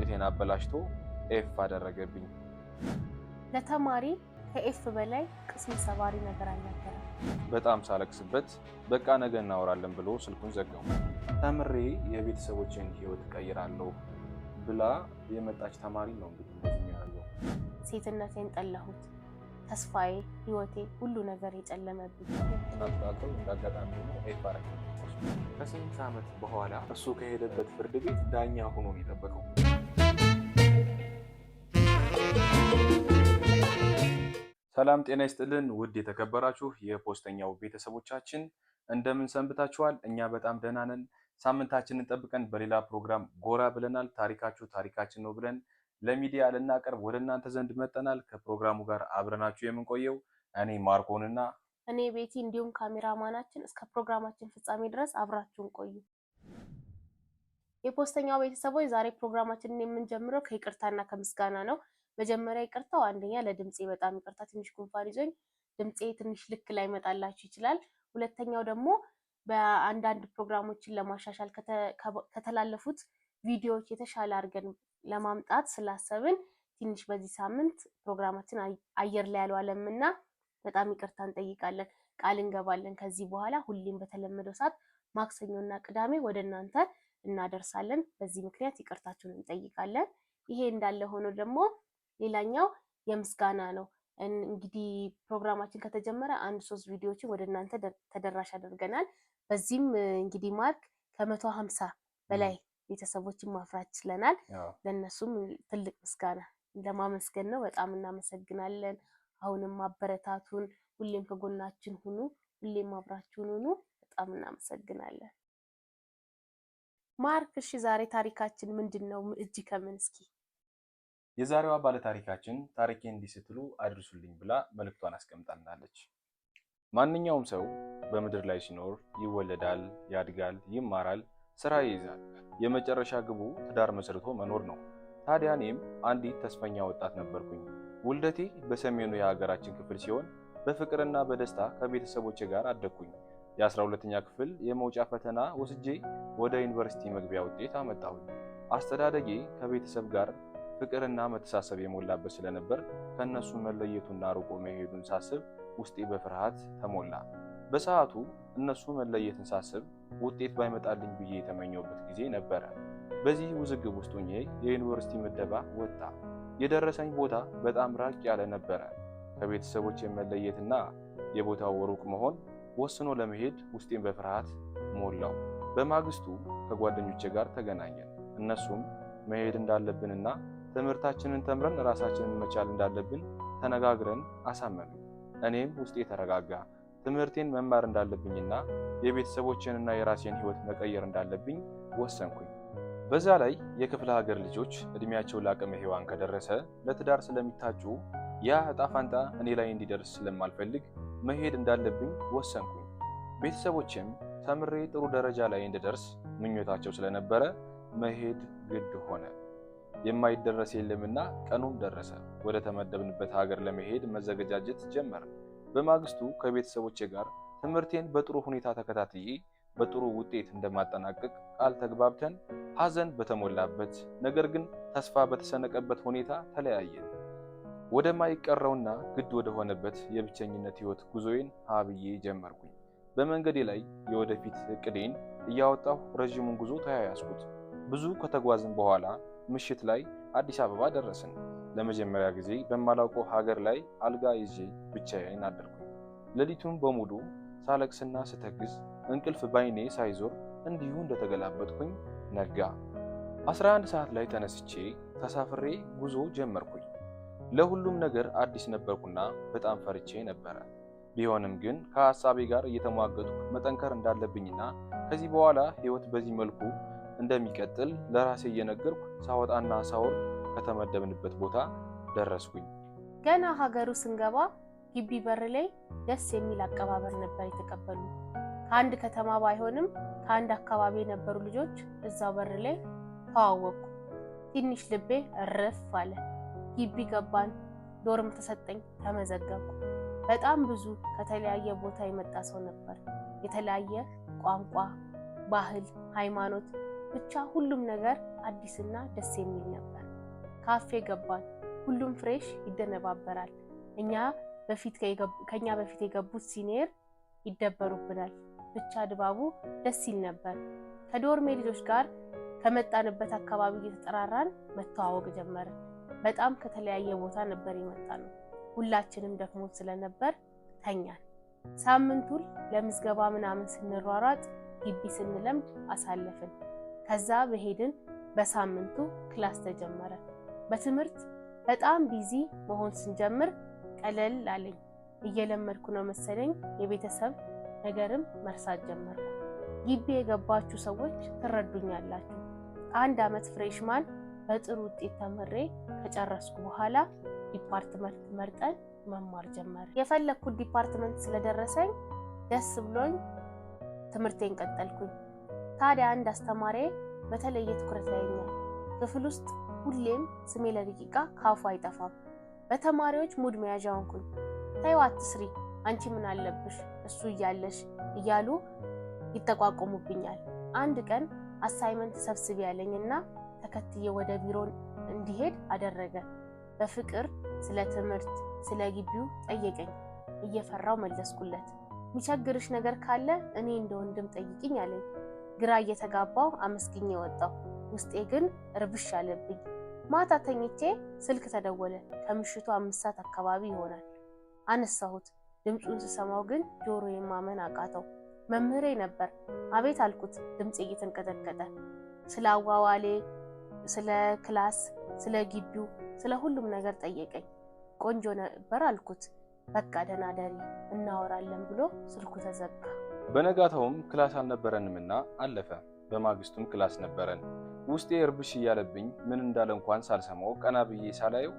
ውጤቴን አበላሽቶ F አደረገብኝ። ለተማሪ ከ F በላይ ቅስም ሰባሪ ነገር አልነበረም። በጣም ሳለቅስበት በቃ ነገ እናወራለን ብሎ ስልኩን ዘጋው። ተምሬ የቤተሰቦችን ሕይወት እቀይራለሁ ብላ የመጣች ተማሪ ነው እንግዲህ እንደዚህ የሚያደርገው። ሴትነቴን ጠላሁት። ተስፋዬ፣ ህይወቴ፣ ሁሉ ነገር የጨለመብኝ። እናጥላልተው እንዳጋጣሚ ሆኖ F አደረገ። ከስንት ዓመት በኋላ እሱ ከሄደበት ፍርድ ቤት ዳኛ ሆኖ ነው የጠበቀው። ሰላም ጤና ይስጥልን ውድ የተከበራችሁ የፖስተኛው ቤተሰቦቻችን እንደምን ሰንብታችኋል? እኛ በጣም ደህና ነን። ሳምንታችንን ጠብቀን በሌላ ፕሮግራም ጎራ ብለናል። ታሪካችሁ ታሪካችን ነው ብለን ለሚዲያ ልናቀርብ ወደ እናንተ ዘንድ መጠናል። ከፕሮግራሙ ጋር አብረናችሁ የምንቆየው እኔ ማርኮንና እኔ ቤቲ እንዲሁም ካሜራማናችን እስከ ፕሮግራማችን ፍጻሜ ድረስ አብራችሁን ቆዩ። የፖስተኛው ቤተሰቦች ዛሬ ፕሮግራማችንን የምንጀምረው ከይቅርታና ከምስጋና ነው። መጀመሪያ ይቅርታው አንደኛ ለድምፄ በጣም ይቅርታ፣ ትንሽ ጉንፋን ይዞኝ ድምፄ ትንሽ ልክ ላይመጣላችሁ ይችላል። ሁለተኛው ደግሞ በአንዳንድ ፕሮግራሞችን ለማሻሻል ከተላለፉት ቪዲዮዎች የተሻለ አድርገን ለማምጣት ስላሰብን ትንሽ በዚህ ሳምንት ፕሮግራማችን አየር ላይ አልዋለም እና በጣም ይቅርታ እንጠይቃለን። ቃል እንገባለን ከዚህ በኋላ ሁሌም በተለመደው ሰዓት ማክሰኞና ቅዳሜ ወደ እናንተ እናደርሳለን። በዚህ ምክንያት ይቅርታችሁን እንጠይቃለን። ይሄ እንዳለ ሆኖ ደግሞ ሌላኛው የምስጋና ነው። እንግዲህ ፕሮግራማችን ከተጀመረ አንድ ሶስት ቪዲዮዎችን ወደ እናንተ ተደራሽ አድርገናል። በዚህም እንግዲህ ማርክ ከ150 በላይ ቤተሰቦችን ማፍራት ችለናል። ለእነሱም ትልቅ ምስጋና ለማመስገን ነው። በጣም እናመሰግናለን። አሁንም አበረታቱን፣ ሁሌም ከጎናችን ሁኑ፣ ሁሌም አብራችሁን ሁኑ። በጣም እናመሰግናለን። ማርክ፣ እሺ ዛሬ ታሪካችን ምንድን ነው? እጅ ከምን እስኪ የዛሬዋ ባለታሪካችን ታሪኬ እንዲህ ስትሉ አድርሱልኝ ብላ መልእክቷን አስቀምጣልናለች። ማንኛውም ሰው በምድር ላይ ሲኖር ይወለዳል፣ ያድጋል፣ ይማራል፣ ስራ ይይዛል። የመጨረሻ ግቡ ትዳር መስርቶ መኖር ነው። ታዲያ እኔም አንዲት ተስፈኛ ወጣት ነበርኩኝ። ውልደቴ በሰሜኑ የሀገራችን ክፍል ሲሆን በፍቅርና በደስታ ከቤተሰቦቼ ጋር አደግኩኝ። የ12ኛ ክፍል የመውጫ ፈተና ወስጄ ወደ ዩኒቨርሲቲ መግቢያ ውጤት አመጣሁኝ። አስተዳደጌ ከቤተሰብ ጋር ፍቅርና መተሳሰብ የሞላበት ስለነበር ከእነሱ መለየቱና ርቆ መሄዱን ሳስብ ውስጤ በፍርሃት ተሞላ። በሰዓቱ እነሱ መለየትን ሳስብ ውጤት ባይመጣልኝ ብዬ የተመኘሁበት ጊዜ ነበረ። በዚህ ውዝግብ ውስጥ ሆኜ የዩኒቨርሲቲ ምደባ ወጣ። የደረሰኝ ቦታ በጣም ራቅ ያለ ነበረ። ከቤተሰቦች የመለየትና የቦታው ሩቅ መሆን ወስኖ ለመሄድ ውስጤን በፍርሃት ሞላው። በማግስቱ ከጓደኞቼ ጋር ተገናኘን። እነሱም መሄድ እንዳለብንና ትምህርታችንን ተምረን ራሳችንን መቻል እንዳለብን ተነጋግረን አሳመኑኝ። እኔም ውስጤ ተረጋጋ። ትምህርቴን መማር እንዳለብኝና የቤተሰቦቼንና የራሴን ሕይወት መቀየር እንዳለብኝ ወሰንኩኝ። በዛ ላይ የክፍለ ሀገር ልጆች እድሜያቸው ለአቅመ ሔዋን ከደረሰ ለትዳር ስለሚታጩ ያ ዕጣ ፋንታ እኔ ላይ እንዲደርስ ስለማልፈልግ መሄድ እንዳለብኝ ወሰንኩኝ። ቤተሰቦቼም ተምሬ ጥሩ ደረጃ ላይ እንድደርስ ምኞታቸው ስለነበረ መሄድ ግድ ሆነ። የማይደረስ የለምና ቀኑም ደረሰ። ወደ ተመደብንበት ሀገር ለመሄድ መዘገጃጀት ጀመርን። በማግስቱ ከቤተሰቦቼ ጋር ትምህርቴን በጥሩ ሁኔታ ተከታትዬ በጥሩ ውጤት እንደማጠናቀቅ ቃል ተግባብተን ሐዘን በተሞላበት ነገር ግን ተስፋ በተሰነቀበት ሁኔታ ተለያየን። ወደማይቀረውና ግድ ወደሆነበት የብቸኝነት ሕይወት ጉዞዬን ሀብዬ ጀመርኩኝ። በመንገዴ ላይ የወደፊት እቅዴን እያወጣሁ ረዥሙን ጉዞ ተያያዝኩት። ብዙ ከተጓዝን በኋላ ምሽት ላይ አዲስ አበባ ደረስን። ለመጀመሪያ ጊዜ በማላውቀው ሀገር ላይ አልጋ ይዤ ብቻዬን አደርኩኝ። ሌሊቱን በሙሉ ሳለቅስና ስተግዝ እንቅልፍ ባይኔ ሳይዞር እንዲሁ እንደተገላበጥኩኝ ነጋ። 11 ሰዓት ላይ ተነስቼ ተሳፍሬ ጉዞ ጀመርኩኝ። ለሁሉም ነገር አዲስ ነበርኩና በጣም ፈርቼ ነበረ። ቢሆንም ግን ከሀሳቤ ጋር እየተሟገጥኩ መጠንከር እንዳለብኝና ከዚህ በኋላ ሕይወት በዚህ መልኩ እንደሚቀጥል ለራሴ እየነገርኩ ሳወጣና ሳወርድ ከተመደብንበት ቦታ ደረስኩኝ። ገና ሀገሩ ስንገባ ግቢ በር ላይ ደስ የሚል አቀባበል ነበር የተቀበሉ። ከአንድ ከተማ ባይሆንም ከአንድ አካባቢ የነበሩ ልጆች እዛው በር ላይ ተዋወቅኩ። ትንሽ ልቤ እርፍ አለ። ግቢ ገባን። ዶርም ተሰጠኝ፣ ተመዘገብኩ። በጣም ብዙ ከተለያየ ቦታ የመጣ ሰው ነበር። የተለያየ ቋንቋ፣ ባህል፣ ሃይማኖት፣ ብቻ ሁሉም ነገር አዲስና ደስ የሚል ነበር። ካፌ ገባን። ሁሉም fresh ይደነባበራል። እኛ በፊት ከኛ በፊት የገቡት senior ይደበሩብናል። ብቻ ድባቡ ደስ ይል ነበር። ከ dorm ኤ ልጆች ጋር ከመጣንበት አካባቢ እየተጠራራን መተዋወቅ ጀመርን። በጣም ከተለያየ ቦታ ነበር የመጣነው። ሁላችንም ደክሞት ስለነበር ተኛን። ሳምንቱን ለምዝገባ ምናምን ስንሯሯጥ ግቢ ስንለምድ አሳለፍን። ከዛ በሄድን በሳምንቱ class ተጀመረ። በትምህርት በጣም busy መሆን ስንጀምር ቀለል አለኝ። እየለመድኩ ነው መሰለኝ የቤተሰብ ነገርም መርሳት ጀመርኩ። ግቢ የገባችሁ ሰዎች ትረዱኛላችሁ። አንድ አመት freshman በጥሩ ውጤት ተምሬ ከጨረስኩ በኋላ department መርጠን መማር ጀመርን። የፈለግኩት department ስለደረሰኝ ደስ ብሎኝ ትምህርቴን ቀጠልኩኝ። ታዲያ አንድ አስተማሪ በተለየ ትኩረት ያየኛል። ክፍል ውስጥ ሁሌም ስሜ ለደቂቃ ካፉ አይጠፋም። በተማሪዎች mood መያዣ ሆንኩኝ። ተይው አትስሪ፣ አንቺ ምን አለብሽ እሱ እያለሽ እያሉ ይጠቋቆሙብኛል። አንድ ቀን assignment ሰብስቢ ያለኝና ተከትዬ ወደ ቢሮ እንዲሄድ አደረገ። በፍቅር ስለ ትምህርት፣ ስለ ግቢው ጠየቀኝ። እየፈራው መለስኩለት። የሚቸግርሽ ነገር ካለ እኔ እንደ ወንድም ጠይቂኝ አለኝ። ግራ እየተጋባው አመስግኜ ወጣሁ። ውስጤ ግን እርብሽ አለብኝ። ማታ ተኝቼ ስልክ ተደወለ። ከምሽቱ 5 ሰዓት አካባቢ ይሆናል። አነሳሁት። ድምፁን ስሰማው ግን ጆሮዬን ማመን አቃተው። መምህሬ ነበር። አቤት አልኩት፣ ድምፄ እየተንቀጠቀጠ። ስለ አዋዋሌ፣ ስለ class፣ ስለ ግቢው፣ ስለ ሁሉም ነገር ጠየቀኝ። ቆንጆ ነበር አልኩት። በቃ ደህና ደሪ እናወራለን ብሎ ስልኩ ተዘጋ። በነጋታውም class አልነበረንምና አለፈ። በማግስቱም class ነበረን። ውስጤ እርብሽ እያለብኝ ምን እንዳለ እንኳን ሳልሰማው ቀና ብዬ ሳላየው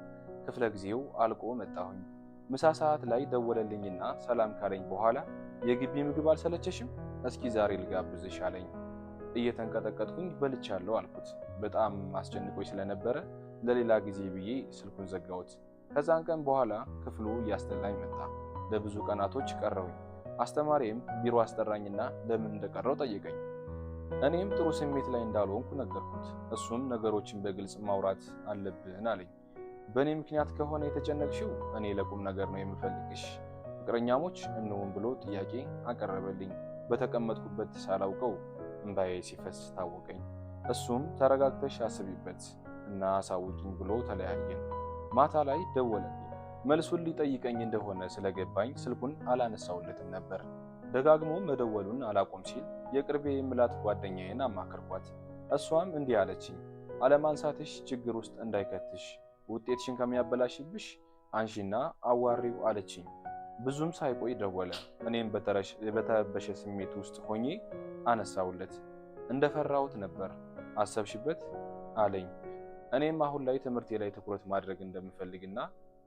ክፍለ ጊዜው አልቆ መጣሁኝ። ምሳ ሰዓት ላይ ደወለልኝና ሰላም ካለኝ በኋላ የግቢ ምግብ አልሰለቸሽም? እስኪ ዛሬ ልጋብዝሽ አለኝ። እየተንቀጠቀጥኩኝ በልቻለሁ አልኩት። በጣም አስጨንቆኝ ስለነበረ ለሌላ ጊዜ ብዬ ስልኩን ዘጋሁት። ከዛን ቀን በኋላ ክፍሉ እያስጠላኝ መጣ። ለብዙ ቀናቶች ቀረሁኝ። አስተማሪም ቢሮ አስጠራኝና ለምን እንደቀረው ጠየቀኝ። እኔም ጥሩ ስሜት ላይ እንዳልሆንኩ ነገርኩት። እሱም ነገሮችን በግልጽ ማውራት አለብን አለኝ። በእኔ ምክንያት ከሆነ የተጨነቅሽው እኔ ለቁም ነገር ነው የምፈልግሽ፣ ፍቅረኛሞች እንሁን ብሎ ጥያቄ አቀረበልኝ። በተቀመጥኩበት ሳላውቀው እምባዬ ሲፈስ ታወቀኝ። እሱም ተረጋግተሽ አስቢበት እና አሳውቂኝ ብሎ ተለያየን። ማታ ላይ ደወለልኝ። መልሱን ሊጠይቀኝ እንደሆነ ስለገባኝ ስልኩን አላነሳውለትም ነበር። ደጋግሞ መደወሉን አላቆም ሲል የቅርቤ የምላት ጓደኛዬን አማከርኳት። እሷም እንዲህ አለችኝ፣ አለማንሳትሽ ችግር ውስጥ እንዳይከትሽ፣ ውጤትሽን ከሚያበላሽብሽ አንሺና አዋሪው አለችኝ። ብዙም ሳይቆይ ደወለ። እኔም በተረበሸ ስሜት ውስጥ ሆኜ አነሳውለት። እንደፈራሁት ነበር። አሰብሽበት አለኝ። እኔም አሁን ላይ ትምህርቴ ላይ ትኩረት ማድረግ እንደምፈልግና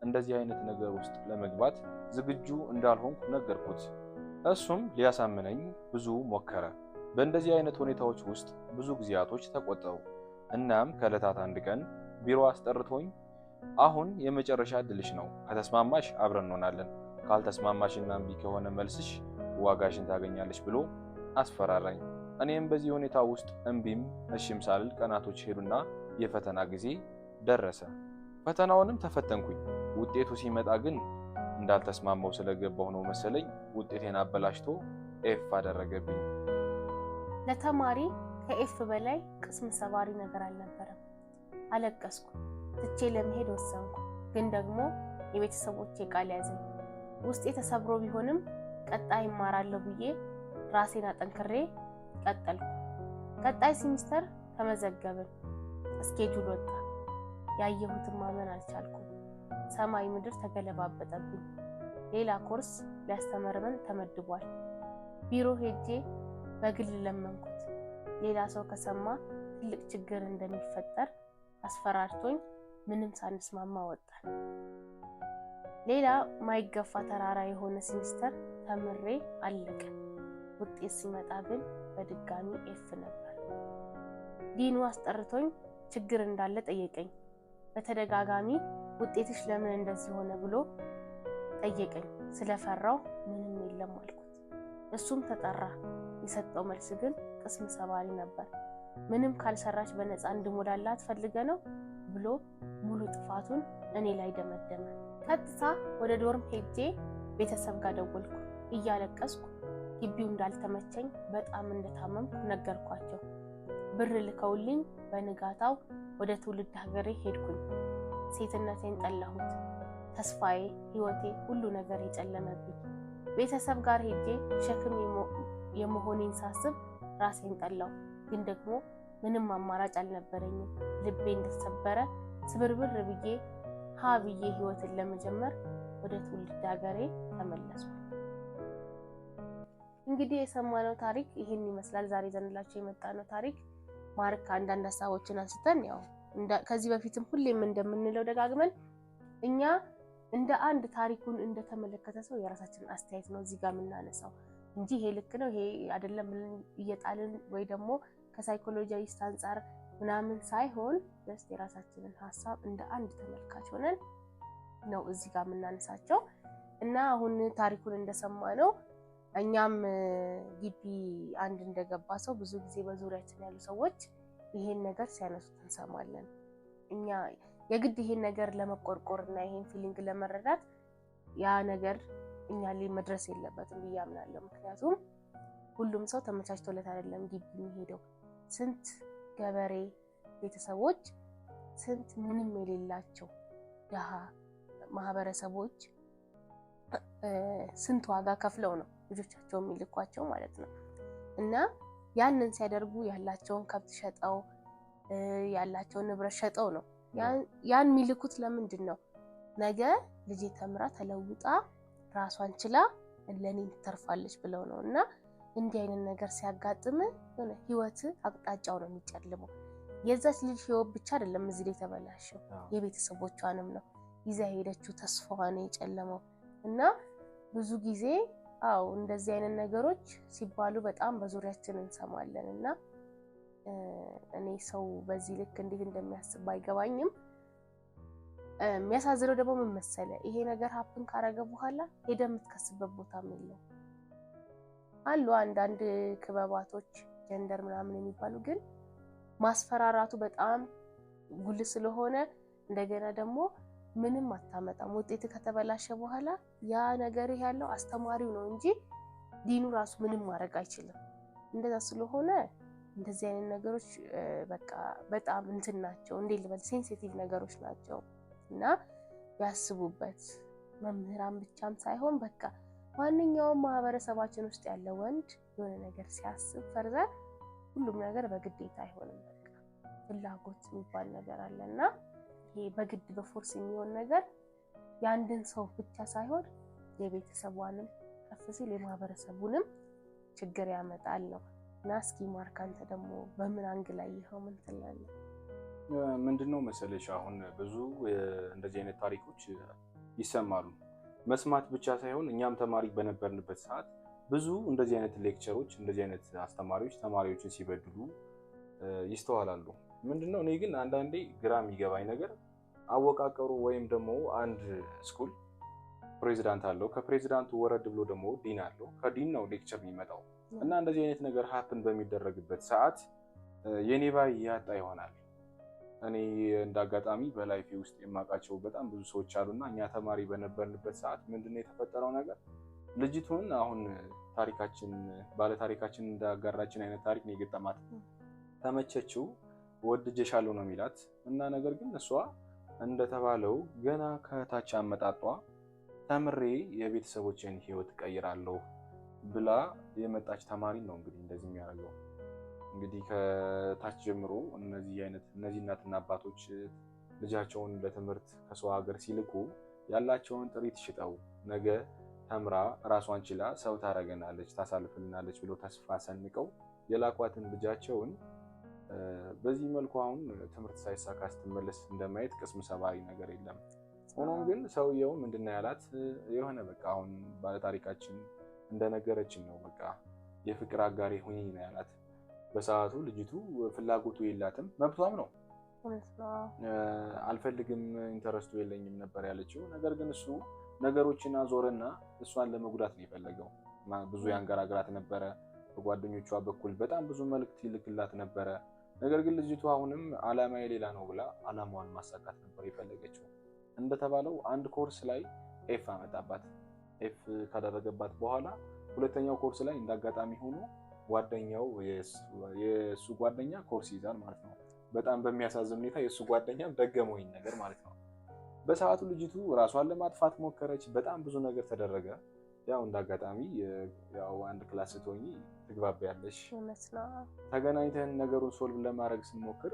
እንደዚህ አይነት ነገር ውስጥ ለመግባት ዝግጁ እንዳልሆንኩ ነገርኩት። እሱም ሊያሳምነኝ ብዙ ሞከረ። በእንደዚህ አይነት ሁኔታዎች ውስጥ ብዙ ጊዜያቶች ተቆጠሩ። እናም ከዕለታት አንድ ቀን ቢሮ አስጠርቶኝ አሁን የመጨረሻ እድልሽ ነው፣ ከተስማማሽ አብረን እንሆናለን፣ ካልተስማማሽና እምቢ ከሆነ መልስሽ ዋጋሽን ታገኛለሽ ብሎ አስፈራራኝ። እኔም በዚህ ሁኔታ ውስጥ እምቢም እሺም ሳልል ቀናቶች ሄዱና የፈተና ጊዜ ደረሰ። ፈተናውንም ተፈተንኩኝ። ውጤቱ ሲመጣ ግን እንዳልተስማማው ስለገባሁ ነው መሰለኝ ውጤቴን አበላሽቶ F አደረገብኝ። ለተማሪ ከ F በላይ ቅስም ሰባሪ ነገር አልነበረም። አለቀስኩ። ትቼ ለመሄድ ወሰንኩ። ግን ደግሞ የቤተሰቦቼ ቃል ያዘኝ። ውስጤ ተሰብሮ ቢሆንም ቀጣይ እማራለሁ ብዬ ራሴን አጠንክሬ ቀጠልኩ። ቀጣይ ሴሚስተር ተመዘገብን። schedule ወጣ። ያየሁትን ማመን አልቻልኩም። ሰማይ ምድር ተገለባበጠብኝ። ሌላ ኮርስ ሊያስተምረን ተመድቧል። ቢሮ ሄጄ በግል ለመንኩት። ሌላ ሰው ከሰማ ትልቅ ችግር እንደሚፈጠር አስፈራርቶኝ ምንም ሳንስማማ ወጣን። ሌላ ማይገፋ ተራራ የሆነ ሴሚስተር ተምሬ አለቀ። ውጤት ሲመጣ ግን በድጋሚ F ነበር። ዲኑ አስጠርቶኝ ችግር እንዳለ ጠየቀኝ። በተደጋጋሚ ውጤትሽ ለምን እንደዚህ ሆነ ብሎ ጠየቀኝ። ስለፈራው ምንም የለም አልኩት። እሱም ተጠራ። የሰጠው መልስ ግን ቅስም ሰባሪ ነበር። ምንም ካልሰራች በነፃ እንድሞላላት ፈልገ ነው ብሎ ሙሉ ጥፋቱን እኔ ላይ ደመደመ። ቀጥታ ወደ dorm ሄጄ ቤተሰብ ጋር ደወልኩ። እያለቀስኩ ግቢው እንዳልተመቸኝ በጣም እንደታመምኩ ነገርኳቸው። ብር ልከውልኝ በንጋታው ወደ ትውልድ ሀገሬ ሄድኩኝ። ሴትነቴን ጠላሁት። ተስፋዬ፣ ህይወቴ፣ ሁሉ ነገር የጨለመብኝ። ቤተሰብ ጋር ሄጄ ሸክም የመሆኔን ሳስብ ራሴን ጠላሁ። ግን ደግሞ ምንም አማራጭ አልነበረኝም። ልቤ እንደተሰበረ ስብርብር ብዬ ሀ ብዬ ህይወትን ለመጀመር ወደ ትውልድ ሀገሬ ተመለስኩ። እንግዲህ የሰማነው ታሪክ ይህን ይመስላል። ዛሬ ይዘንላችሁ የመጣነው ታሪክ ማርክ አንዳንድ ሀሳቦችን አንስተን ያው ከዚህ በፊትም ሁሌም እንደምንለው ደጋግመን እኛ እንደ አንድ ታሪኩን እንደተመለከተ ሰው የራሳችንን አስተያየት ነው እዚህ ጋር የምናነሳው እንጂ ይሄ ልክ ነው ይሄ አይደለም ብለን እየጣልን ወይ ደግሞ ከ psychologist አንጻር ምናምን ሳይሆን just የራሳችንን ሀሳብ እንደ አንድ ተመልካች ሆነን ነው እዚህ ጋር የምናነሳቸው። እና አሁን ታሪኩን እንደሰማ ነው እኛም ግቢ አንድ እንደገባ ሰው ብዙ ጊዜ በዙሪያችን ያሉ ሰዎች ይሄን ነገር ሲያነሱት እንሰማለን። እኛ የግድ ይሄን ነገር ለመቆርቆር እና ይሄን feeling ለመረዳት ያ ነገር እኛ ላይ መድረስ የለበትም ብዬ አምናለሁ። ምክንያቱም ሁሉም ሰው ተመቻችቶለት አይደለም ግቢ የሚሄደው። ስንት ገበሬ ቤተሰቦች፣ ስንት ምንም የሌላቸው ድሃ ማህበረሰቦች ስንት ዋጋ ከፍለው ነው ልጆቻቸው የሚልኳቸው ማለት ነው። እና ያንን ሲያደርጉ ያላቸውን ከብት ሸጠው ያላቸውን ንብረት ሸጠው ነው ያን የሚልኩት። ለምንድን ነው? ነገ ልጄ ተምራ ተለውጣ ራሷን ችላ ለእኔ ትተርፋለች ብለው ነው። እና እንዲህ አይነት ነገር ሲያጋጥም የሆነ ህይወት አቅጣጫው ነው የሚጨልመው። የዛች ልጅ ህይወት ብቻ አይደለም እዚህ ላይ የተበላሸው፣ የቤተሰቦቿንም ነው ይዛ የሄደችው ተስፋዋ ነው የጨለመው። እና ብዙ ጊዜ አዎ እንደዚህ አይነት ነገሮች ሲባሉ በጣም በዙሪያችን እንሰማለን። እና እኔ ሰው በዚህ ልክ እንዴት እንደሚያስብ ባይገባኝም የሚያሳዝነው ደግሞ ምን መሰለ፣ ይሄ ነገር happen ካረገ በኋላ ሄደ የምትከስበት ቦታም የለውም። አሉ አንዳንድ ክበባቶች gender ምናምን የሚባሉ ግን ማስፈራራቱ በጣም ጉልህ ስለሆነ እንደገና ደግሞ ምንም አታመጣም። ውጤት ከተበላሸ በኋላ ያ ነገር ያለው አስተማሪው ነው እንጂ ዲኑ ራሱ ምንም ማድረግ አይችልም። እንደዛ ስለሆነ እንደዚህ አይነት ነገሮች በቃ በጣም እንትን ናቸው፣ እንዴት ልበል፣ sensitive ነገሮች ናቸው እና ያስቡበት። መምህራን ብቻም ሳይሆን በቃ ማንኛውም ማህበረሰባችን ውስጥ ያለ ወንድ የሆነ ነገር ሲያስብ further ሁሉም ነገር በግዴታ አይሆንም። በቃ ፍላጎት የሚባል ነገር አለና ይሄ በግድ በ force የሚሆን ነገር የአንድን ሰው ብቻ ሳይሆን የቤተሰቧንም ከፍ ሲል የማህበረሰቡንም ችግር ያመጣል ነው። እና እስኪ ማርክ አንተ ደግሞ በምን angle አየኸው? ምን ትላለህ? ምንድነው መሰለሽ አሁን ብዙ እንደዚህ አይነት ታሪኮች ይሰማሉ። መስማት ብቻ ሳይሆን እኛም ተማሪ በነበርንበት ሰዓት ብዙ እንደዚህ አይነት lecturer ኦች፣ እንደዚህ አይነት አስተማሪዎች ተማሪዎችን ሲበድሉ ይስተዋላሉ። ምንድነው እኔ ግን አንዳንዴ ግራ የሚገባኝ ነገር አወቃቀሩ ወይም ደግሞ አንድ school ፕሬዚዳንት አለው፣ ከፕሬዚዳንቱ ወረድ ብሎ ደግሞ ዲን አለው፣ ከዲን ነው lecture የሚመጣው እና እንደዚህ አይነት ነገር happen በሚደረግበት ሰዓት የኔ ባይ ያጣ ይሆናል። እኔ እንደ አጋጣሚ በ life ኤ ውስጥ የማውቃቸው በጣም ብዙ ሰዎች አሉና እኛ ተማሪ በነበርንበት ሰዓት ምንድነው የተፈጠረው ነገር ልጅቱን አሁን ታሪካችን ባለ ታሪካችን እንዳጋራችን አይነት ታሪክ ነው የገጠማት። ተመቸችው፣ ወድጄሻለሁ ነው የሚላት እና ነገር ግን እሷ እንደተባለው ገና ከታች አመጣጧ ተምሬ የቤተሰቦችን ሕይወት እቀይራለሁ ብላ የመጣች ተማሪ ነው እንግዲህ እንደዚህ የሚያደርገው። እንግዲህ ከታች ጀምሮ እነዚህ አይነት እነዚህ እናትና አባቶች ልጃቸውን ለትምህርት ከሰው ሀገር ሲልኩ ያላቸውን ጥሪት ሽጠው ነገ ተምራ ራሷን ችላ ሰው ታረገናለች፣ ታሳልፍልናለች ብሎ ተስፋ ሰንቀው የላኳትን ልጃቸውን በዚህ መልኩ አሁን ትምህርት ሳይሳካ ስትመለስ እንደማየት ቅስም ሰባሪ ነገር የለም። ሆኖም ግን ሰውየው ምንድነው ያላት የሆነ በቃ አሁን ባለታሪካችን እንደነገረችን ነው በቃ የፍቅር አጋሪ ሁኚ ነው ያላት። በሰዓቱ ልጅቱ ፍላጎቱ የላትም፣ መብቷም ነው። አልፈልግም፣ interest ኡ የለኝም ነበር ያለችው። ነገር ግን እሱ ነገሮችን አዞረና እሷን ለመጉዳት ነው የፈለገው። ብዙ ያንገራግራት ነበረ። በጓደኞቿ በኩል በጣም ብዙ መልእክት ይልክላት ነበረ። ነገር ግን ልጅቱ አሁንም አላማዬ ሌላ ነው ብላ አላማዋን ማሳካት ነበር የፈለገችው። እንደተባለው አንድ ኮርስ ላይ F አመጣባት። F ካደረገባት በኋላ ሁለተኛው ኮርስ ላይ እንዳጋጣሚ ሆኖ ጓደኛው የእሱ ጓደኛ ኮርስ ይዛል ማለት ነው። በጣም በሚያሳዝን ሁኔታ የእሱ ጓደኛም ደገመው ይህን ነገር ማለት ነው። በሰዓቱ ልጅቱ ራሷን ለማጥፋት ሞከረች። በጣም ብዙ ነገር ተደረገ። ያው እንዳጋጣሚ ያው አንድ class ስትሆኚ ትግባቢያለሽ። ተገናኝተን ነገሩን solve ለማድረግ ስንሞክር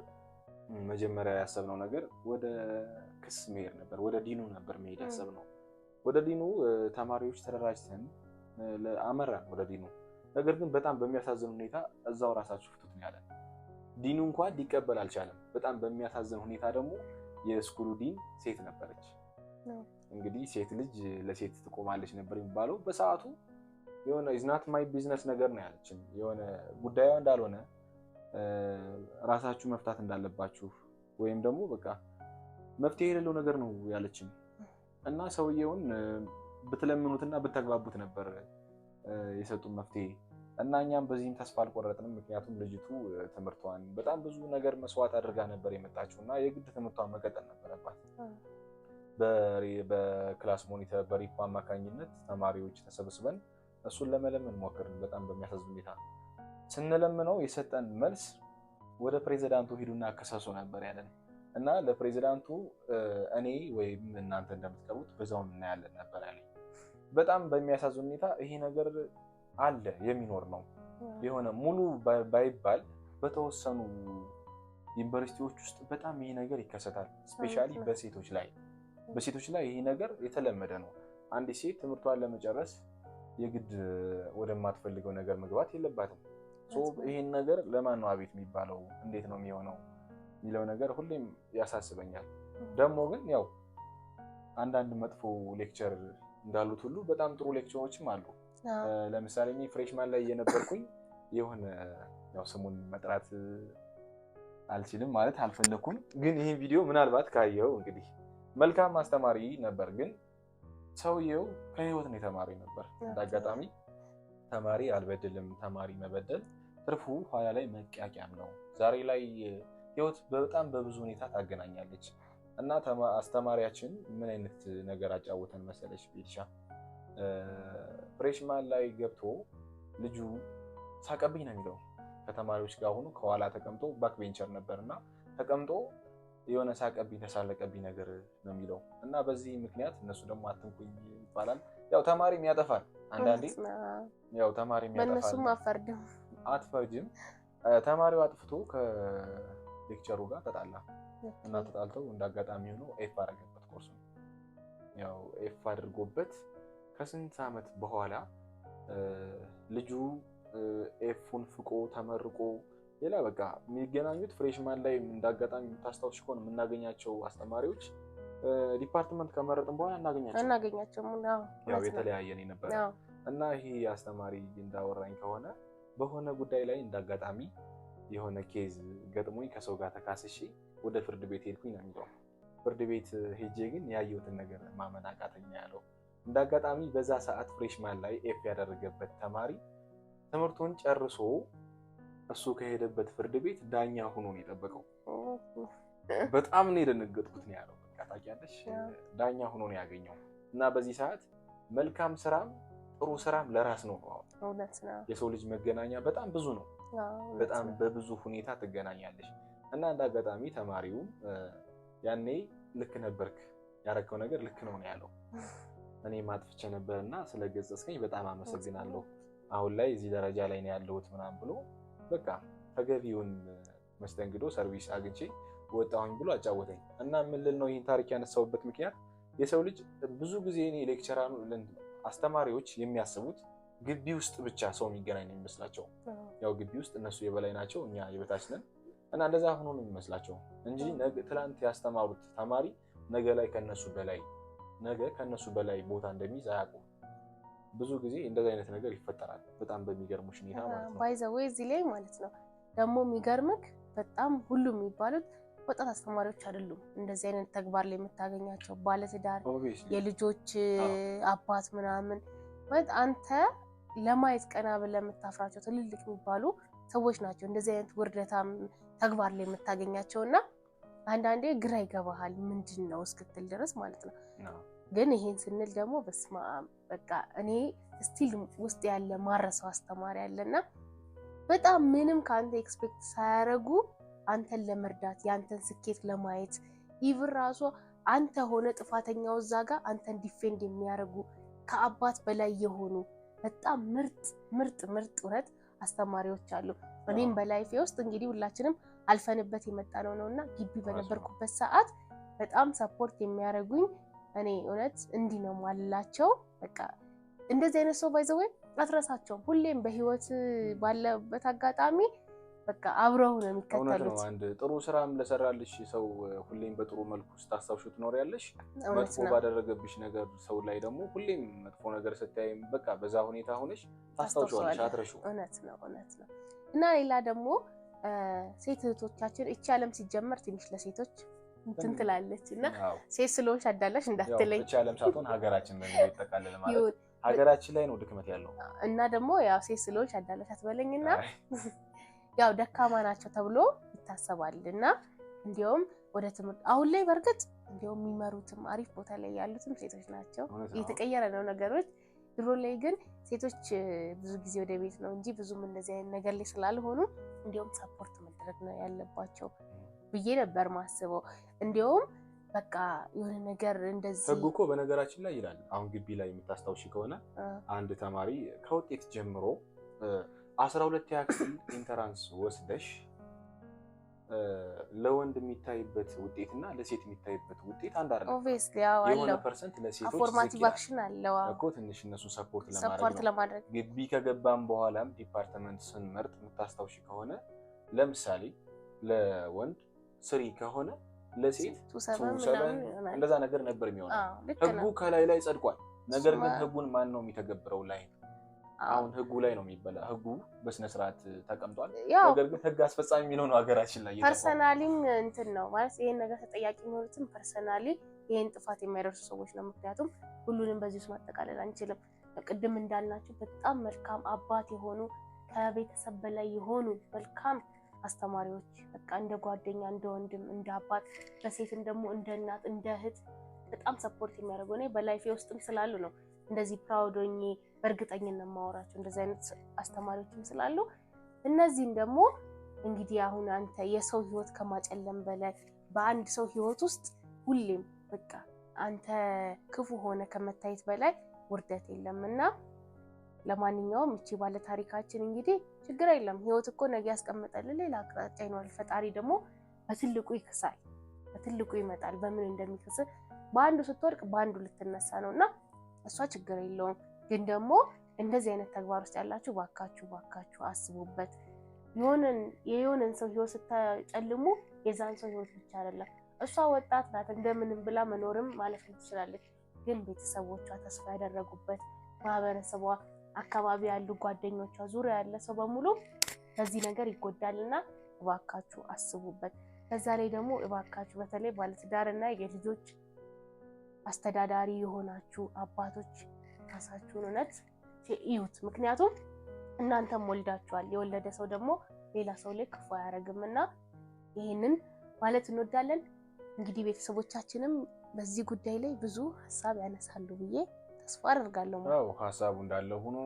መጀመሪያ ያሰብነው ነገር ወደ ክስ መሄድ ነበር። ወደ ዲኑ ነበር መሄድ ያሰብነው። ወደ ዲኑ ተማሪዎች ተደራጅተን አመራን ወደ ዲኑ። ነገር ግን በጣም በሚያሳዝን ሁኔታ እዛው ራሳችሁ ፍቱት ነው ያለን። ዲኑ እንኳን ሊቀበል አልቻለም። በጣም በሚያሳዝን ሁኔታ ደግሞ የ school ኡ ዲን ሴት ነበረች። እንግዲህ ሴት ልጅ ለሴት ትቆማለች ነበር የሚባለው በሰዓቱ። የሆነ it's not my business ነገር ነው ያለችን። የሆነ ጉዳዩ እንዳልሆነ፣ ራሳችሁ መፍታት እንዳለባችሁ ወይም ደግሞ በቃ መፍትሄ የሌለው ነገር ነው ያለችን እና ሰውየውን ብትለምኑትና ብተግባቡት ነበር የሰጡን መፍትሄ። እና እኛም በዚህም ተስፋ አልቆረጥንም። ምክንያቱም ልጅቱ ትምህርቷን በጣም ብዙ ነገር መስዋዕት አድርጋ ነበር የመጣችው እና የግድ ትምህርቷን መቀጠል ነበረባት። በ class monitor በ rep አማካኝነት ተማሪዎች ተሰብስበን እሱን ለመለመን ሞከርን። በጣም በሚያሳዝን ሁኔታ ስንለምነው የሰጠን መልስ ወደ ፕሬዚዳንቱ ሂዱና ክሰሱ ነበር ያለን እና ለፕሬዚዳንቱ እኔ ወይም እናንተ እንደምትቀርቡት በዛው እናያለን ነበር ያለኝ። በጣም በሚያሳዝን ሁኔታ ይሄ ነገር አለ፣ የሚኖር ነው። የሆነ ሙሉ ባይባል በተወሰኑ ዩኒቨርሲቲዎች ውስጥ በጣም ይሄ ነገር ይከሰታል። Especially በሴቶች ላይ ይሄ ነገር የተለመደ ነው። አንዲት ሴት ትምህርቷን ለመጨረስ የግድ ወደማትፈልገው ነገር መግባት የለባትም። ይሄን ነገር ለማን ነው አቤት የሚባለው? እንዴት ነው የሚሆነው የሚለው ነገር ሁሌም ያሳስበኛል። ደግሞ ግን ያው አንዳንድ መጥፎ lecturer እንዳሉት ሁሉ በጣም ጥሩ lecturer ኦችም አሉ። ለምሳሌ እኔ freshman ላይ የነበርኩኝ የሆነ ያው ስሙን መጥራት አልችልም፣ ማለት አልፈለኩም፣ ግን ይህን ቪዲዮ ምናልባት ካየው እንግዲህ መልካም አስተማሪ ነበር። ግን ሰውየው ከህይወት ነው የተማሪ ነበር። እንደ አጋጣሚ ተማሪ አልበድልም፣ ተማሪ መበደል ትርፉ ኋላ ላይ መቂያቂያም ነው። ዛሬ ላይ ህይወት በጣም በብዙ ሁኔታ ታገናኛለች። እና አስተማሪያችን ምን አይነት ነገር አጫወተን መሰለሽ ቤትሻ? Freshman ላይ ገብቶ ልጁ ሳቀብኝ ነው የሚለው። ከተማሪዎች ጋር ሆኖ ከኋላ ተቀምጦ back bencher ነበር እና ተቀምጦ የሆነ ሳቀብኝ፣ ተሳለቀብኝ ነገር ነው የሚለው። እና በዚህ ምክንያት እነሱ ደግሞ አትንኩኝ ይባላል። ያው ተማሪም ያጠፋል አንዳንዴ፣ ያው ተማሪም ያጠፋል። በእነሱም አፈርድም። አትፈርጅም። ተማሪው አጥፍቶ ከ lecturer ኡ ጋር ተጣላ እና ተጣልተው እንደ አጋጣሚ ሆኖ F አደረገበት ኮርሱ። ያው F አድርጎበት ከስንት ዓመት በኋላ ልጁ F ኡን ፍቆ ተመርቆ ሌላ በቃ የሚገናኙት freshman ላይ እንዳጋጣሚ የምታስታውሽ ከሆነ የምናገኛቸው አስተማሪዎች department ከመረጥን በኋላ እናገኛቸው አናገኛቸውም። ያው የተለያየን ነበረ። እና ይሄ አስተማሪ እንዳወራኝ ከሆነ በሆነ ጉዳይ ላይ እንዳጋጣሚ የሆነ case ገጥሞኝ ከሰው ጋር ተካስሼ ወደ ፍርድ ቤት ሄድኩኝ ነው የሚለው። ፍርድ ቤት ሄጄ ግን ያየሁትን ነገር ማመን አቃተኝ ያለው። እንደ አጋጣሚ በዛ ሰዓት freshman ላይ F ያደረገበት ተማሪ ትምህርቱን ጨርሶ እሱ ከሄደበት ፍርድ ቤት ዳኛ ሆኖ ነው የጠበቀው። በጣም ነው የደነገጥኩት ነው ያለው። በቃ ታውቂያለሽ፣ ዳኛ ሆኖ ነው ያገኘው። እና በዚህ ሰዓት መልካም ስራም ጥሩ ስራም ለራስ ነው። እውነት ነው። የሰው ልጅ መገናኛ በጣም ብዙ ነው። በጣም በብዙ ሁኔታ ትገናኛለሽ። እና እንደ አጋጣሚ ተማሪውም ያኔ ልክ ነበርክ፣ ያረከው ነገር ልክ ነው ነው ያለው። እኔ ማጥፍቼ ነበር እና ስለገሰጽከኝ በጣም አመሰግናለሁ። አሁን ላይ እዚህ ደረጃ ላይ ነው ያለሁት ምናምን ብሎ በቃ ተገቢውን መስተንግዶ service አግኝቼ ወጣሁኝ ብሎ አጫወተኝ። እና ምን ልል ነው ይህን ታሪክ ያነሳሁበት ምክንያት የሰው ልጅ ብዙ ጊዜ እኔ lecturer አስተማሪዎች የሚያስቡት ግቢ ውስጥ ብቻ ሰው የሚገናኝ ነው የሚመስላቸው። ያው ግቢ ውስጥ እነሱ የበላይ ናቸው፣ እኛ የበታች ነን እና እንደዛ ሆኖ ነው የሚመስላቸው እንጂ ትላንት ያስተማሩት ተማሪ ነገ ላይ ከነሱ በላይ ነገ ከነሱ በላይ ቦታ እንደሚይዝ አያውቁም። ብዙ ጊዜ እንደዚህ አይነት ነገር ይፈጠራል። በጣም በሚገርሙሽ ሁኔታ ማለት ነው። By the way እዚህ ላይ ማለት ነው ደግሞ የሚገርምክ በጣም ሁሉም የሚባሉት ወጣት አስተማሪዎች አይደሉም። እንደዚህ አይነት ተግባር ላይ የምታገኛቸው ባለትዳር፣ የልጆች አባት ምናምን፣ ማለት አንተ ለማየት ቀና ብለህ የምታፍራቸው ትልልቅ የሚባሉ ሰዎች ናቸው። እንደዚህ አይነት ውርደታም ተግባር ላይ የምታገኛቸው እና አንዳንዴ ግራ ይገባሃል ምንድን ነው እስክትል ድረስ ማለት ነው። ግን ይሄን ስንል ደግሞ በስመ አብ በቃ እኔ still ውስጥ ያለ ማረሰው አስተማሪ አለና በጣም ምንም ከአንተ expect ሳያደርጉ አንተን ለመርዳት የአንተን ስኬት ለማየት even ራሱ አንተ ሆነ ጥፋተኛው እዛ ጋር አንተን defend የሚያደርጉ ከአባት በላይ የሆኑ በጣም ምርጥ ምርጥ ምርጥ እውነት አስተማሪዎች አሉ። እኔም በ life ኤ ውስጥ እንግዲህ ሁላችንም አልፈንበት የመጣ ነው እና ግቢ በነበርኩበት ሰዓት በጣም support የሚያደርጉኝ እኔ እውነት እንዲህ ነው ማላቸው። በቃ እንደዚህ አይነት ሰው by the way አትረሳቸውም። ሁሌም በህይወት ባለበት አጋጣሚ በቃ አብረው ነው የሚከተሉት። አንድ ጥሩ ስራም ለሰራልሽ ሰው ሁሌም በጥሩ መልኩ ስታስታውሺው ትኖሪያለሽ። መጥፎ ባደረገብሽ ነገር ሰው ላይ ደግሞ ሁሌም መጥፎ ነገር ስታይም በቃ በዛ ሁኔታ ሆነሽ ታስታውሺዋለሽ፣ አትረሺውም። እውነት ነው፣ እውነት ነው። እና ሌላ ደግሞ ሴት እህቶቻችን እቺ ዓለም ሲጀመር ትንሽ ለሴቶች እንትን ትላለች እና ሴት ስለሆንሽ አዳላሽ እንዳትለኝ። እቺ ዓለም ሳትሆን ሀገራችን በሚለው ይጠቃለል ማለት ሀገራችን ላይ ነው ድክመት ያለው። እና ደግሞ ያው ሴት ስለሆንሽ አዳላሽ አትበለኝና ያው ደካማ ናቸው ተብሎ ይታሰባል። እና እንዲያውም ወደ ትምህርት አሁን ላይ በእርግጥ እንዲያውም የሚመሩትም አሪፍ ቦታ ላይ ያሉትም ሴቶች ናቸው። እየተቀየረ ነው ነገሮች። ድሮ ላይ ግን ሴቶች ብዙ ጊዜ ወደ ቤት ነው እንጂ ብዙም እንደዚህ አይነት ነገር ላይ ስላልሆኑ እንዲያውም support መደረግ ነው ያለባቸው ብዬ ነበር ማስበው። እንዲያውም በቃ የሆነ ነገር እንደዚህ ህጉ እኮ በነገራችን ላይ ይላል። አሁን ግቢ ላይ የምታስታውሺ ከሆነ አንድ ተማሪ ከውጤት ጀምሮ 12ኛ ክፍል entrance ወስደሽ ለወንድ የሚታይበት ውጤት እና ለሴት የሚታይበት ውጤት አንድ አይደለም። Obviously ያው የሆነ percent ለሴቶች Affirmative action አለው እኮ ትንሽ እነሱን support ለማድረግ ግቢ ከገባም በኋላም department ስንመርጥ የምታስታውሺ ከሆነ ለምሳሌ ለወንድ 3 ከሆነ ለሴት 2.7 እንደዛ ነገር ነበር የሚሆነው። ህጉ ከላይ ላይ ጸድቋል። ነገር ግን ህጉን ማን ነው የሚተገብረው ላይ አሁን ህጉ ላይ ነው የሚበላ። ህጉ በስነ ስርዓት ተቀምጧል። ነገር ግን ህግ አስፈጻሚ የሚለው ነው ሀገራችን ላይ። Personally ም እንትን ነው ማለት ይሄን ነገር ተጠያቂ የሚሆኑትም personally ይሄን ጥፋት የሚያደርሱ ሰዎች ነው። ምክንያቱም ሁሉንም በዚህ ውስጥ ማጠቃለል አንችልም። ቅድም እንዳልናቸው በጣም መልካም አባት የሆኑ ከቤተሰብ በላይ የሆኑ መልካም አስተማሪዎች በቃ እንደ ጓደኛ፣ እንደ ወንድም፣ እንደ አባት፣ በሴትም ደግሞ እንደ እናት፣ እንደ እህት በጣም support የሚያደርጉ እኔ በ life ኤ ውስጥም ስላሉ ነው እንደዚህ proud ሆኜ በእርግጠኝነት የማወራቸው እንደዚህ አይነት አስተማሪዎችም ስላሉ እነዚህም ደግሞ እንግዲህ አሁን አንተ የሰው ህይወት ከማጨለም በላይ በአንድ ሰው ህይወት ውስጥ ሁሌም በቃ አንተ ክፉ ሆነ ከመታየት በላይ ውርደት የለም። እና ለማንኛውም እቺ ባለ ታሪካችን እንግዲህ ችግር የለም፣ ህይወት እኮ ነገ ያስቀምጠልን ሌላ አቅጣጫ ይኖራል። ፈጣሪ ደግሞ በትልቁ ይክሳል፣ በትልቁ ይመጣል። በምን እንደሚክስ በአንዱ ስትወድቅ በአንዱ ልትነሳ ነው እና እሷ ችግር የለውም። ግን ደግሞ እንደዚህ አይነት ተግባር ውስጥ ያላችሁ ባካችሁ ባካችሁ አስቡበት። የሆነን ሰው ህይወት ስታጨልሙ የዛን ሰው ህይወት ብቻ አይደለም። እሷ ወጣት ናት፣ እንደምንም ብላ መኖርም ማለፍ ትችላለች። ግን ቤተሰቦቿ ተስፋ ያደረጉበት ማህበረሰቧ፣ አካባቢ ያሉ ጓደኞቿ፣ ዙሪያ ያለ ሰው በሙሉ በዚህ ነገር ይጎዳልና እባካችሁ አስቡበት። በዛ ላይ ደግሞ እባካችሁ በተለይ ባለትዳርና የልጆች አስተዳዳሪ የሆናችሁ አባቶች ራሳችሁን እውነት እዩት። ምክንያቱም እናንተም ወልዳችኋል። የወለደ ሰው ደግሞ ሌላ ሰው ላይ ክፉ አያደርግም እና ይህንን ማለት እንወዳለን። እንግዲህ ቤተሰቦቻችንም በዚህ ጉዳይ ላይ ብዙ ሀሳብ ያነሳሉ ብዬ ተስፋ አደርጋለሁ። አዎ ሀሳቡ እንዳለ ሆኖ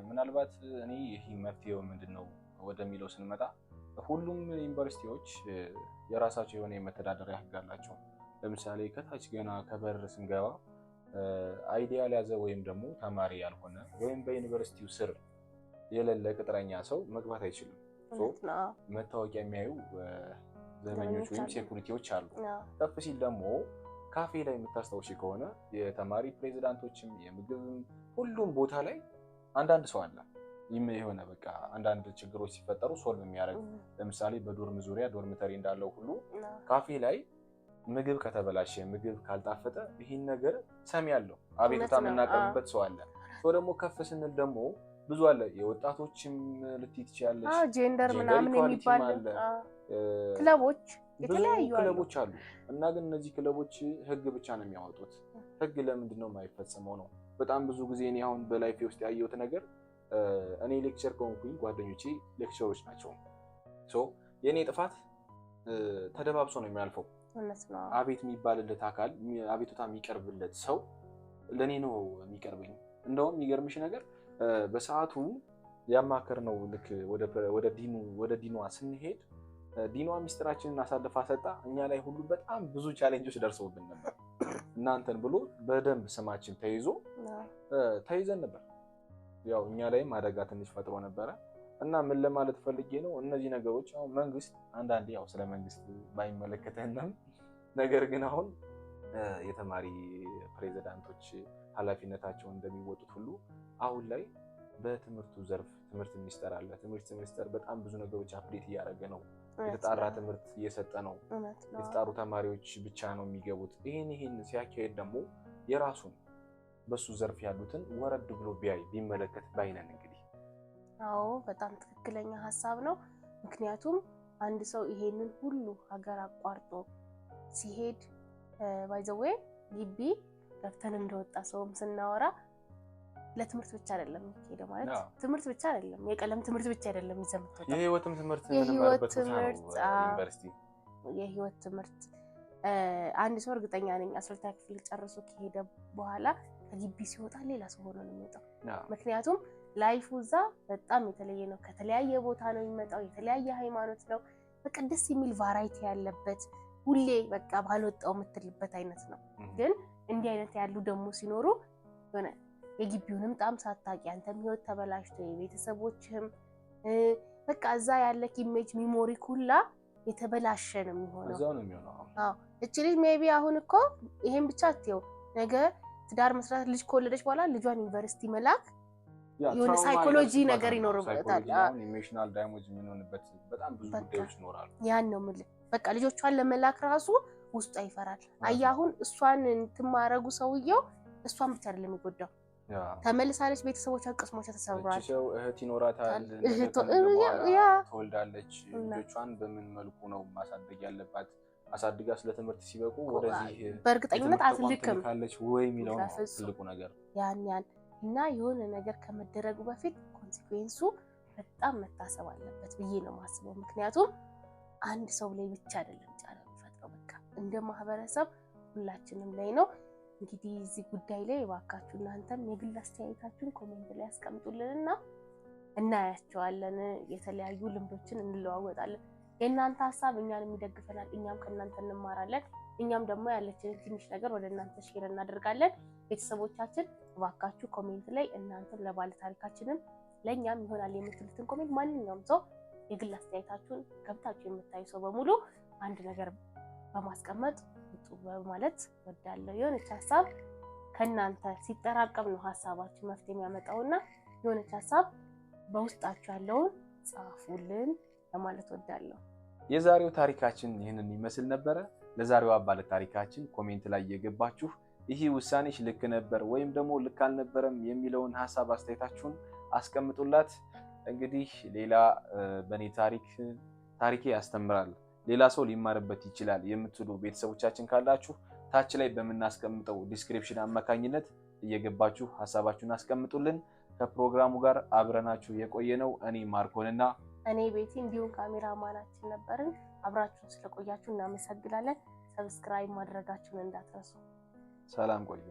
ምናልባት እኔ ይህ መፍትሄው ምንድን ነው ወደሚለው ስንመጣ ሁሉም ዩኒቨርሲቲዎች የራሳቸው የሆነ የመተዳደሪያ ህግ አላቸው። ለምሳሌ ከታች ገና ከበር ስንገባ ID ያልያዘ ወይም ደግሞ ተማሪ ያልሆነ ወይም በዩኒቨርሲቲው ስር የሌለ ቅጥረኛ ሰው መግባት አይችልም። መታወቂያ የሚያዩ ዘበኞች ወይም security ዎች አሉ። ከፍ ሲል ደግሞ ካፌ ላይ የምታስታውሺ ከሆነ የተማሪ ፕሬዚዳንቶችም የምግብም ሁሉም ቦታ ላይ አንዳንድ ሰው አለ። የሆነ በቃ አንዳንድ ችግሮች ሲፈጠሩ solve የሚያደርግ ለምሳሌ በ dorm ዙሪያ dormitory እንዳለው ሁሉ ካፌ ላይ ምግብ ከተበላሸ ምግብ ካልጣፈጠ ይህን ነገር ሰሚ አለው፣ አቤቱታ የምናቀርብበት ሰው አለ። ሰው ደግሞ ከፍ ስንል ደግሞ ብዙ አለ። የወጣቶችም ልትይ ትችያለሽ፣ gender ምናምን የሚባል ክለቦች፣ የተለያዩ ክለቦች አሉ። እና ግን እነዚህ ክለቦች ህግ ብቻ ነው የሚያወጡት። ህግ ለምንድን ነው የማይፈጸመው ነው? በጣም ብዙ ጊዜ እኔ አሁን በ life ኤ ውስጥ ያየሁት ነገር እኔ lecturer ከሆንኩኝ ጓደኞቼ lecturer ኦች ናቸው። የእኔ ጥፋት ተደባብሶ ነው የሚያልፈው። አቤት የሚባልለት አካል፣ አቤቱታ የሚቀርብለት ሰው ለእኔ ነው የሚቀርበኝ። እንደውም የሚገርምሽ ነገር በሰዓቱ ያማከር ነው ልክ ወደ ዲኗ ስንሄድ ዲኗ ሚስጥራችንን አሳልፋ ሰጣ። እኛ ላይ ሁሉ በጣም ብዙ challenge ኦች ደርሰውብን ነበር። እናንተን ብሎ በደንብ ስማችን ተይዞ ተይዘን ነበር። ያው እኛ ላይም አደጋ ትንሽ ፈጥሮ ነበረ። እና ምን ለማለት ፈልጌ ነው፣ እነዚህ ነገሮች አሁን መንግስት አንዳንዴ ያው ስለ መንግስት ባይመለከተንም ነገር ግን አሁን የተማሪ ፕሬዚዳንቶች ኃላፊነታቸውን እንደሚወጡት ሁሉ አሁን ላይ በትምህርቱ ዘርፍ ትምህርት ሚኒስቴር አለ። ትምህርት ሚኒስቴር በጣም ብዙ ነገሮች update እያደረገ ነው። የተጣራ ትምህርት እየሰጠ ነው። የተጣሩ ተማሪዎች ብቻ ነው የሚገቡት። ይህን ሲያካሄድ ደግሞ የራሱን በሱ ዘርፍ ያሉትን ወረድ ብሎ ቢያይ ቢመለከት ባይነን እንግዲህ። አዎ በጣም ትክክለኛ ሀሳብ ነው። ምክንያቱም አንድ ሰው ይሄንን ሁሉ ሀገር አቋርጦ ሲሄድ by the way ግቢ ገብተን እንደወጣ ሰውም ስናወራ ለትምህርት ብቻ አይደለም የሚሄደው። ማለት ትምህርት ብቻ አይደለም፣ የቀለም ትምህርት ብቻ አይደለም ይዘህ የምትወጣው፣ የህይወትም ትምህርት የምንማርበት ቦታ ነው ዩኒቨርሲቲ። የህይወት ትምህርት አንድ ሰው እርግጠኛ ነኝ 12ኛ ክፍል ጨርሶ ከሄደ በኋላ ከግቢ ሲወጣ ሌላ ሰው ሆኖ ነው የሚወጣው። ምክንያቱም life ኡ እዛ በጣም የተለየ ነው። ከተለያየ ቦታ ነው የሚመጣው፣ የተለያየ ሃይማኖት ነው። በቃ ደስ የሚል variety ያለበት፣ ሁሌ በቃ ባልወጣው የምትልበት አይነት ነው። ግን እንዲህ አይነት ያሉ ደግሞ ሲኖሩ የሆነ የግቢውንም ጣም ሳታውቂ አንተም ህይወት ተበላሽቶ የቤተሰቦችህም በቃ እዛ ያለክ image memory ሁላ የተበላሸ ነው የሚሆነው። እዛው ነው የሚሆነው። አዎ እቺ ልጅ maybe አሁን እኮ ይሄን ብቻ አትየው፣ ነገ ትዳር መስራት ልጅ ከወለደች በኋላ ልጇን ዩኒቨርሲቲ መላክ የሆነ ሳይኮሎጂ ነገር ይኖርበታል። emotional damage የሚሆንበት በጣም ብዙ ጉዳዮች ይኖራሉ። ያን ነው የምልህ። በቃ ልጆቿን ለመላክ ራሱ ውስጧ ይፈራል። አየህ አሁን እሷን እንትን ማድረጉ ሰውየው እሷን ብቻ አይደለም የሚጎዳው፣ ተመልሳለች፣ ቤተሰቦቿ ቅስሞቿ ተሰብሯል። ሰው እህት ይኖራታል፣ ትወልዳለች። ልጆቿን በምን መልኩ ነው ማሳደግ ያለባት? አሳድጋ ስለ ትምህርት ሲበቁ ወደዚህ በእርግጠኝነት አትልክም ካለች ወይ የሚለው ነው ትልቁ ነገር። ያን ያን እና የሆነ ነገር ከመደረጉ በፊት consequence ኡ በጣም መታሰብ አለበት ብዬ ነው የማስበው። ምክንያቱም አንድ ሰው ላይ ብቻ አይደለም ጫና የሚፈጥረው፣ በቃ እንደ ማህበረሰብ ሁላችንም ላይ ነው። እንግዲህ እዚህ ጉዳይ ላይ እባካችሁ እናንተም የግል አስተያየታችሁን comment ላይ ያስቀምጡልንና እናያቸዋለን። የተለያዩ ልምዶችን እንለዋወጣለን። የእናንተ ሀሳብ እኛንም ይደግፈናል፣ እኛም ከእናንተ እንማራለን። እኛም ደግሞ ያለችንን ትንሽ ነገር ወደ እናንተ share እናደርጋለን። ቤተሰቦቻችን እባካችሁ comment ላይ እናንተም ለባለ ታሪካችንም ለእኛም ይሆናል የምትሉትን comment፣ ማንኛውም ሰው የግል አስተያየታችሁን ገብታችሁ የምታዩ ሰው በሙሉ አንድ ነገር በማስቀመጥ ውጡ በማለት ወዳለው የሆነች ሀሳብ ከእናንተ ሲጠራቀም ነው ሀሳባችን መፍትሄ የሚያመጣውና የሆነች ሀሳብ በውስጣችሁ ያለውን ጻፉልን ለማለት ወዳለሁ። የዛሬው ታሪካችን ይህንን ይመስል ነበረ። ለዛሬዋ ባለ ታሪካችን comment ላይ የገባችሁ ይህ ውሳኔሽ ልክ ነበር ወይም ደግሞ ልክ አልነበረም የሚለውን ሀሳብ አስተያየታችሁን አስቀምጡላት። እንግዲህ ሌላ በእኔ ታሪክ ታሪኬ ያስተምራል፣ ሌላ ሰው ሊማርበት ይችላል የምትሉ ቤተሰቦቻችን ካላችሁ ታች ላይ በምናስቀምጠው description አማካኝነት እየገባችሁ ሀሳባችሁን አስቀምጡልን። ከፕሮግራሙ ጋር አብረናችሁ የቆየ ነው እኔ ማርኮንና እኔ ቤቲ እንዲሁም ካሜራማናችን ነበርን። አብራችሁን ስለቆያችሁ እናመሰግናለን። subscribe ማድረጋችሁን እንዳትረሱ። ሰላም ቆዩ።